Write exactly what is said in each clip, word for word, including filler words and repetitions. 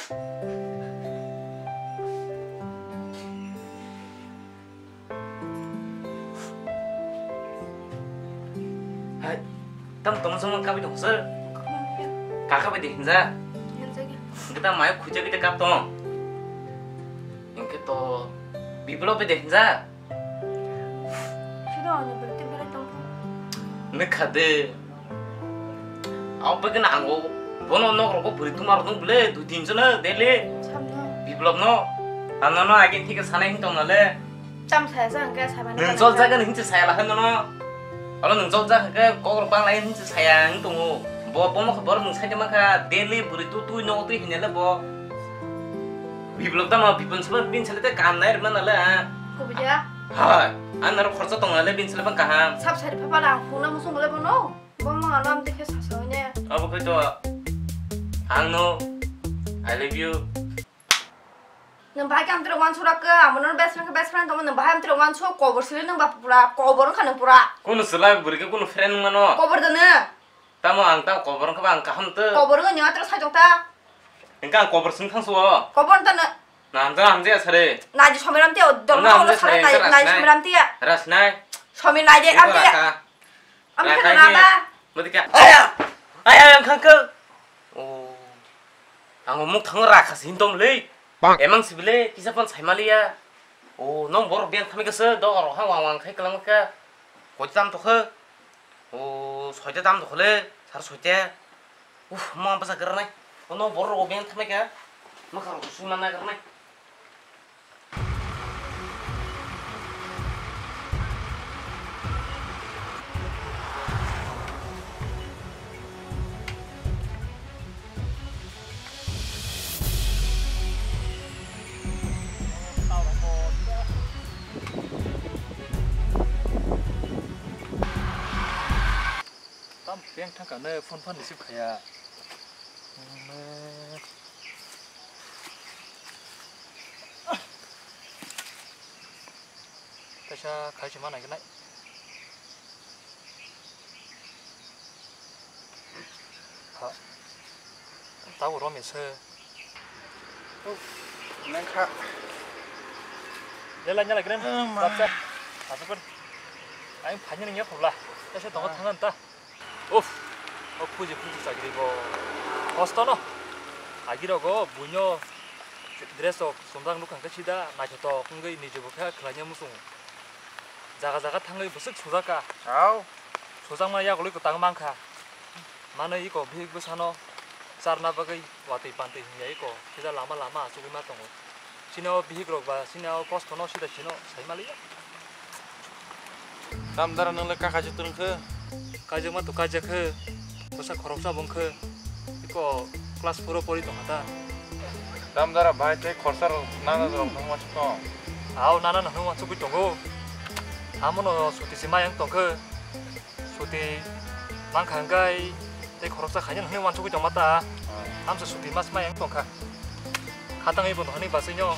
Hai, tam tong sama kabi dong sir. Kaka bai de hinja. Hinja ki? Kita mai khuja kita kap tong. Ingke to Biplop bai de hinja. Sida ani berarti berai tong. Nukha de. Ang pagana ang o bono nok rok bwrwi tumar dong bwle dui tin jona daily. Samno. Biplop no. Ano no agin thike sanai hin tong nale. Cham saya sa hwnkhe saimano. Nwng jol jaga ni hinse saya lahai nono. Alo nwng jol jaga hwnkhe kok rok bang lai hinse saya wng tongo. Bo bomo khe borok nwng saide mankha daily bwrwi tu twi nogo twi hinale bo. Biplop tamo bipon sabo bin sale te kam nai rwmana le. Kubui ya. Hai, ang naro khorsa tong nale bin sale bang kaham. Sab sari phapa lang phungna musung bole bono. Bomo ano am dekhe sasa hone. Abo khe to ang no I love you. Nwng bahai khe amtwrwng uansuk rakhe, amo nono best friend khe best friend tongma, nwng bahai amtwrwng uansuk, kobor sile nwng ba pura, kobor wngkha nwng pura. Kunu chwla bwrwi khe kunu friend wngmano? Kobor dano. Tamo ang tamo kobor wngkha ba ang kaham tw. Kobor wngya nwng atwrwng sai tong ta. Hwnkhe ang kobor swng thangsu o. Kobor wngta nw. Na hamjak hamjak sare. Naidi somiram tei o dorma ulo sare naidi somiram tei. Rasnai. Somir naidi am tei. Am khe na ba. Mati kha. Aya. Aya ang khang khe. O. Ang muk thang rakha sin tong le. Emang sibile kisa pon sai maliya. O nong borok biang thami khe se do rok ha wang wang khai kelang khe. Koi tam to khe. O soita tam to khe le sar soita. Uf mo basa kernai. O nong borok rok biang thami khe. Mukha rok sui mana kernai. Tam peng thangka ne phone phan receive khaya. Kaisa khai se ma nai nai. Ha. Tabo rom se. Nang kha. Lela nyala gren. Bapsa. Asukun. Ai phanya nang ya khobla. Kaisa tongo thangna ta. Uff, o phuji phuji chakri bo kosto no. Agi rogo buino dress rok sumjak nukha hwnkhe sida naithotok wngwi niji bo khe khwlaina muchungo. Jaga jaga thangwi bwswk sujak kha. Au. Sujakma yagulwi kwtang mankha. Mano iko bihik bwsano charna bagwi watwi pantwi hinya iko sida lama lama achugwi ma tongo. Chini o bihik rok ba chini o kosto no sida chino sai maliya. Tam dara nang le kaka je twrwng khe? Kajak ma to kajak khe. Bwsa khoroksa bong khe. Iko class four o pori tong kha ta. Tam dara bai tei khorsa rok nana rok nang ma chukno. Au nana nang ma chukwi tongo. Amo no suti se mayang tong khe. Suti mankha hwnkhe tei khoroksa khaina hwnwi uansugwi tongma ta. Amsa suti mas mai ang tongkha. Khatangwi bono hwnwi bachwino.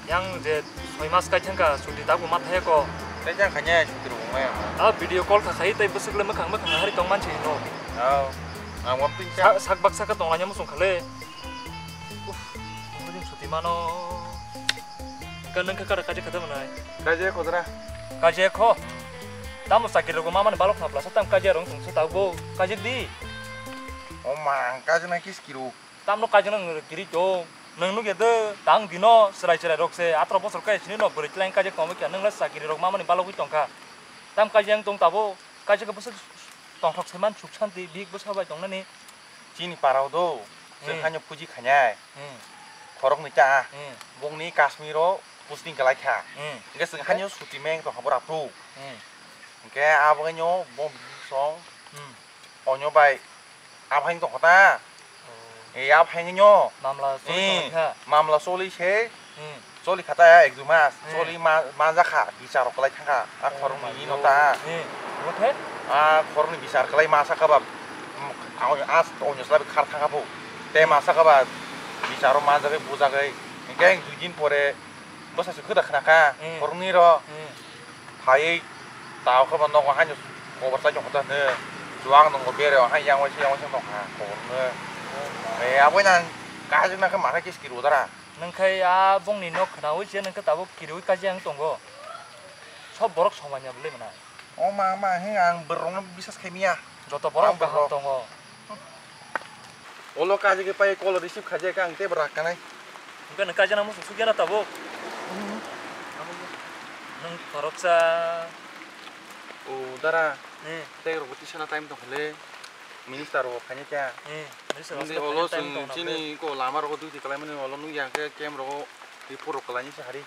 Yang je soi mas kai thangkha suti tabuk ma thaya ko. Tei jang khaina suti rwngmaya. A video call kha khai tei bwswk le mwkhang mwkhang hari tong mansi no. Au. Ang wam tin cha. Sak baksa kha tonglaina muchung khale. Uff, suti mano. Ka nang kha kada kaje khata manai. Kaje khodra. Kaje kho. Tamo sakirok mamani balok na plasa tam kaje rong tong sa tabo. Kaje di. O ma ang kaje na kis kiro. Tamno kaje nang kiri to. Nang nuk yede tang dino serai serai rok se atro bosor kai sini no bwrwi tlang kaje tong kya nang la sakirok mamani balok wi tong kha. Tam kaje ang tong tabo. Kaje ka bwswk tongthok saiman suk santi bihik bwsa bai tongnani. Chini parao do, chwng haino puji khainai. Khoroknwi ta. Bongni Kashmiro posting kwlai kha. Hwnkhe chwng haino suti meng tongkha bora phru. Hwnkhe abo haino bo song onyo bai abo haino tongkha ta. E ya phaingnyo. Mamla choli tongkha. Mamla choli se. Choli khata ya ek dui mas. Choli ma, ma jakha, bichar rok kwlai thangkha. A khoroknwi ni no ta. Omo khe? A khoroknwi bichar kwlai ma saka ba. Ang as onyo sla khar thangkha pho. Te ma saka ba bicharo ma jagwi bujagwi. Hingke ek dui din pore bwsa se khoda khna kha. Khoroknwi ro. Phaiwi tao khe bo nogo haino kobor chai tongkha ta hwno. Chuwak nongo bere o hai yang waisa yang waisa tongkha kobor hwno. E abo nang Kajak na khe mara kis kiri udara. Nang khai a bongni nok khnawi je nang khe tabuk kiriwi kaji ang tongo. Sob borok somanya bwlai mana. O ma, ma, he ang borokno bisas khai miya. Joto borok ang kaham borok tongo. Olo kaji khe pai call receive khaje ka ang tei bwrak kanai. Hwnkhe nang kaji nang musu sugya na tabuk. Nang khoroksa. O dara. Eh. Tei rok tisana time tong khale. Minister rok phaina kya. Eh, minister rok phaina time tong khale. Chini ko lama rok duty kalai mani olo nung yang khe camp rok report rok kalai ni sahari.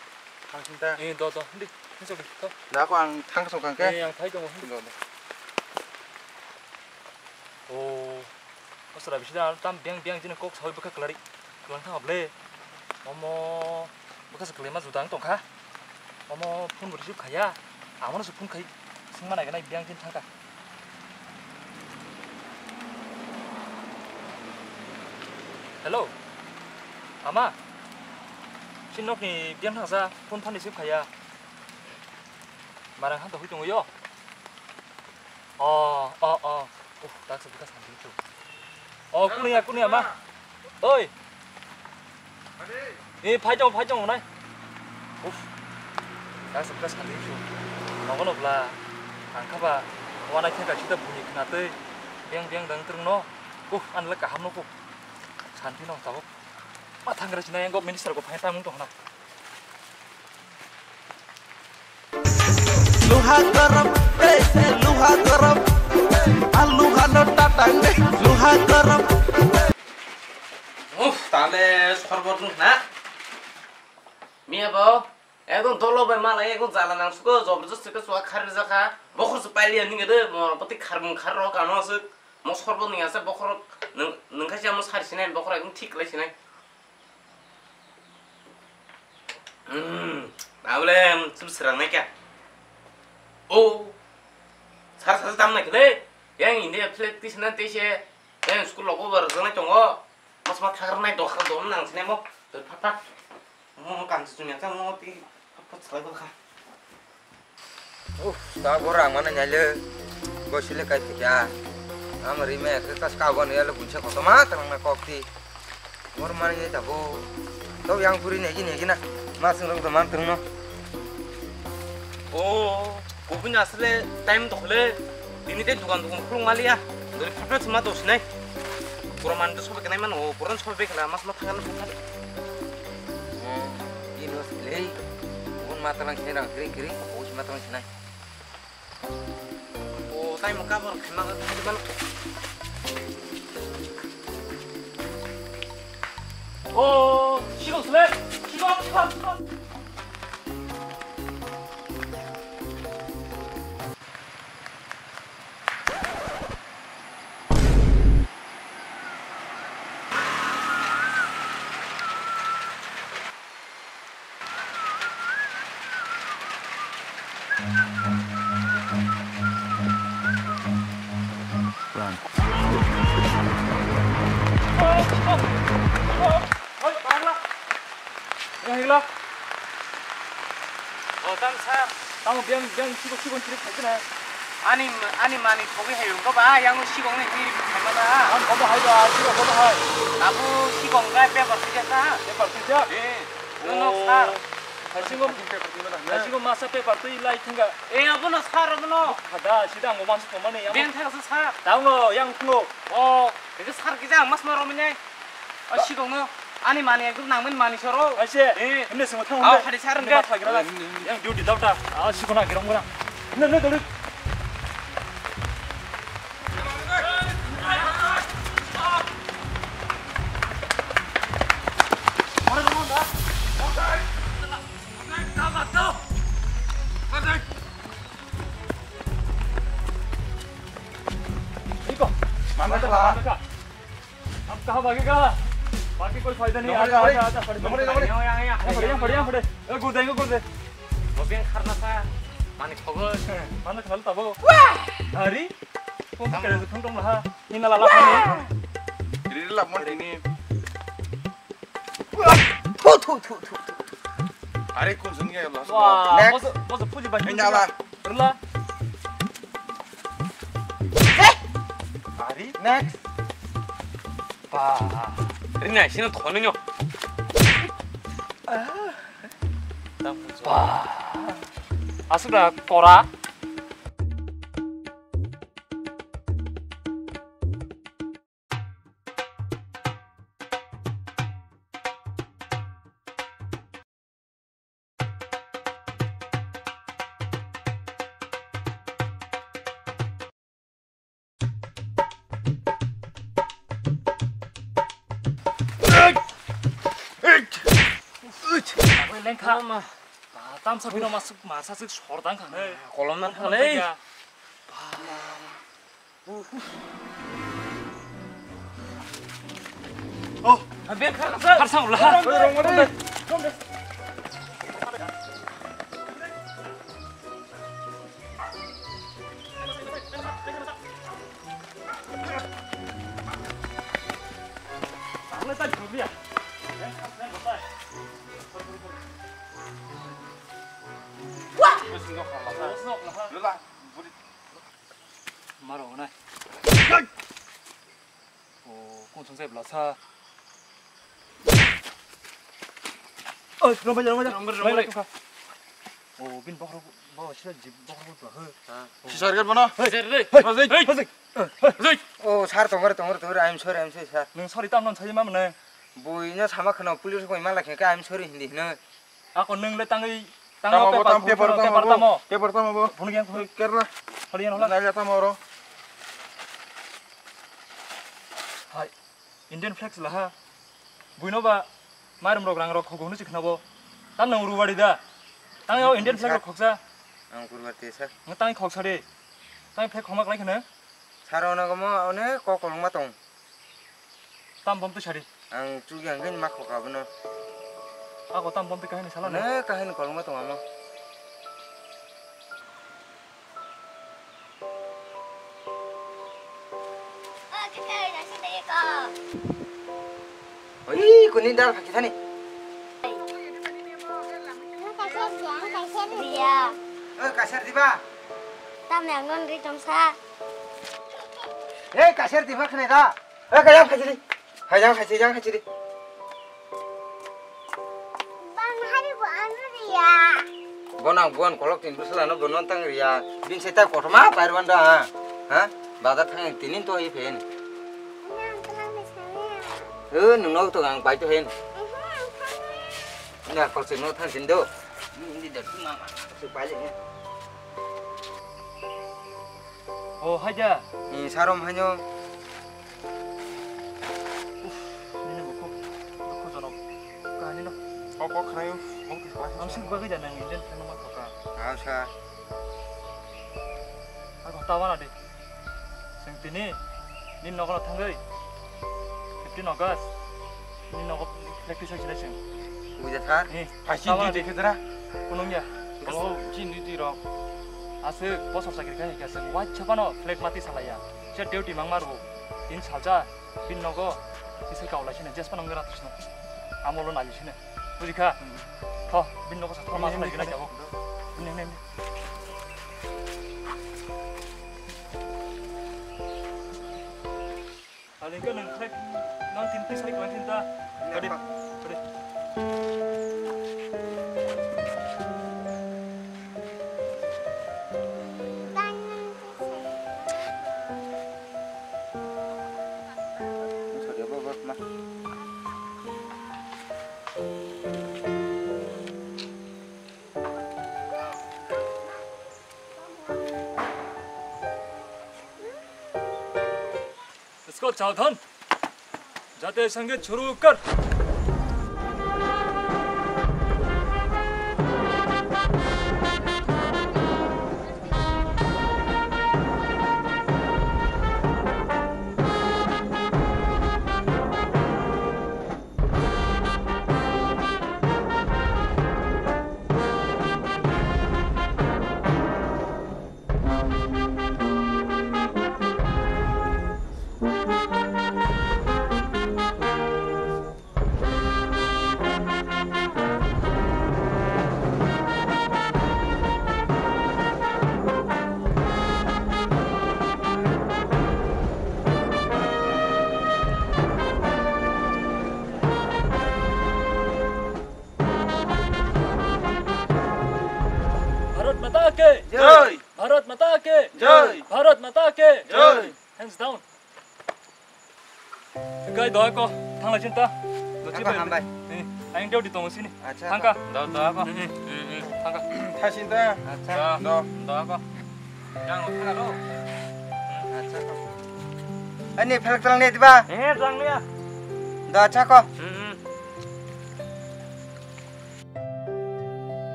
Thang sing ta. Eh, do, do, hindi. Hindi, hindi, to. Da ko ang thang song kang khe. Eh, ang phai tongo, hindi. Do, do. Oh. Asra bisi da tam biang biang jini kok sawi bwkha kwlari. Kwlang thang ble. Omo bwkha se kwlai ma juda ang tong kha. Omo phone bo receive khaya. Amo no se phone khai. Singma nai nai biang jini thang kha. Hello. Ama. Chin nok ni biang thang sa phone phan receive khaya. Marang han to hui tongo yo. Oh, oh, oh. Uh, tak se bwkha santi tu. Oh, kunia, kunia ma. Oi. Eh, phai jong, phai jong nai. Uf. Tak se bwkha santi tu. Nogo no bla. Ang kha ba. Wana khe ka sita buni khna tei. Biang biang dang terung no. Uf, an le kaham no ko. Santi no tabuk. Ma thangra sinai ang go minister go phai tamung tong na. Luha garam, eh, eh, luha garam. Alu hano tatang, eh, luha garam. Uff, tale sorbot nung na. Miya bo, ekdom dolo bai malai, ekdom jala nang suko, jobor josti ke suwa khar rijak kha. Bokhor se pailiya ninge de, mo pati khar mung khar ro kano se. Mo sorbot ni asa bokhor nung, nung khaisa mo sar sinai, bokhor ekdom thik lai sinai. Hmm, abole, hmm, sum serang nai kya? Oh, sar sar tam nai kle. Yang India flag tis na tise, yang school logo bar jang nai tongo. Mas ma thakar nai dokhar dom nang sine mo. Doi phat phat. Mo kam su nya ta mo ti phat phat salai kha. Uff, ta bor ang mana nyale. Gosile kai thikya. Ama rime ke kas ka gon yale bunse koto ma tang na kok ti. Bor mana ye ta bo. To yang puri negi negi na. Ma sung rok man tung no. O, kubun asle time to khle. Tini te dukan dukan khulung maliya. Dori phat phat ma to sinai. Pura man to sobe kenai man o, pura sobe kela mas ma thangan phat. Ino silei, ubun matalang sinai rang kring kring, ubun matalang sinai. O, tai mo kabor khema khema. O, sikong silei, sikong, sikong, sikong. Yang higla. O, tang sir. Tamo biang, biang, chikon, chikon, chikon, chikon, chikon. Ani, ani mani thogwi hai wngkha ba, yang sikong ni hiri khaima da. Ang bobo hai ba, chikon bobo hai. Abo sikong ga paper twi jasa. Paper twi jak? Eh, no, no, sir. Hai singo, paper twi mana? Hai singo masa paper twi lai thangga. Eh, abono sir, abono. Khada, sida ang mansu thomani. Beng thang sir. Tamo yang thlo. O, itu sir kisa mas maro mene. A sikong no ani mani ekdom nangmani mani soro. Aise, eh, himne simo thang. Aw, hadi sar himne himne. Yang duty dauta. A sikong na girong girong. Himne himne dori. Iko, mana ka, mana ka. Ab kaha bhagega? Baki koi fayda nahi. Acha, acha, acha, fade, fade, fade. Yang, yang, yang. Fade, fade, fade. Eh, gurde, gurde. Bobeng kharna sa, mani khogol. Mana khalo tabo. Wah! Hari? Phone kare, phone tong laha. Hina lala phone. Riri la mon ini. Thu, thu, thu, thu, thu. Are kun sun ya Allah. Wah, next. Boso, boso puji bhai. Hina la. Rila. Hari? Next. Ba, rinai sino thonino. Ba, asuk da kora. Lengkha. Tamsa bino masuk masa sik sordang kha. Kolom na thang lei. Oh, ben khar sa. Khar sa ulah. Maro nai. O, kung sung sai bla sa. Oi, rombai, rombai, rombai, rombai. O, bin bokhro, bo sila jib bokhro bla he. Sisar gar bono. Hey, hey, hey, hey. O, sir, tongor, tongor, tongor, I'm sorry, I'm sorry, sir. Nung sorry tam non sai ma mane. Bui no sama khno police ko imala khe, I'm sorry hindi hino. Ako nung le tangwi, tamo tangwi bo, paper, tam paper, paper tamo bo, paper tamo. Paper tamo bo. Phone yang phone. Kerla. Phone yang hola. Nai le tamo ro. Hai, Indian flag la ha. Buino ba, mairum rok rang rok khogo hunu chikna bo. Tam nang ruwari da. Tang yo Indian flag rok khoksa. Ang kurwar te sa. Nang tang khoksa de. Tang flag khomak lai khna. Saro na gomo one kok kolong ma tong. Tam bom twi sari. Ang chukya hwnkhe ma khok abono. Ako tam bom twi kahini sala ne. Ne kahini kolongma tong amo. Oi, kuni dal khaki thani. Oi, kasar diba? Tamni ang non ri chomsa. Ei, kasar diba khne da? Oi, kaya khajili. Hai jang khachi, jang khachi di. Bang hari bo anu riya. Bonang bon kolok tin bwsla no bono tang riya. Bin se ta kothoma pairwan da ha. Ha? Bazar thang tinin to i phen. Nang tlang ni sangya. Eh, nung nok to ang pai to hen. Mhm, ang tlang ni. Na kol se no thang tin do. Ni di da tu mama. Su pai le. Oh, hai ja. Ni sarom hanyo. Uff, nini bukhuk, bukhuk jonok. Kahani no. Kok kok khnayo, kok kok. Ang sing bagwi ja nang injen pheno ma thoka. Asa. Ako tawana de. Sing tini, nini nogo thangwi. Fifteen August. Nini nogo practice hai chilai sing. Buja thar. Ni. Phaisi tawana di de. Dekhe dara. Kunung ya. Oh, jin di di rok. Aswk bosor chakri khai khe aswk white chapano flag mati salaya. Che duty mangma ro. Tin salsa bin nogo. Isai kaulai sine jespa nang rat sine. Amolo nai sine. Bujikha. Tho bin nogo sa thoma salai gina jabo. Ne ne ne. Alingka nang khlai, nang tin piece hai khlai tin ta. Kadi, kadi. इसको सावधान, जाते संगीत शुरू कर। Ke jai. Bharat Mata ke jai. Bharat Mata ke jai. Hands down. Kai doa ko, thangla chinta. Ako hambai. Ang duty tongo sini. Acha. Thangka. Doa doa ko. Thangka. Thasinta. Acha. Doa doa ko. Yang thangka lo. Acha ko. Ani phalak talang ne diba? Eh, talang ne ya. Doa acha ko.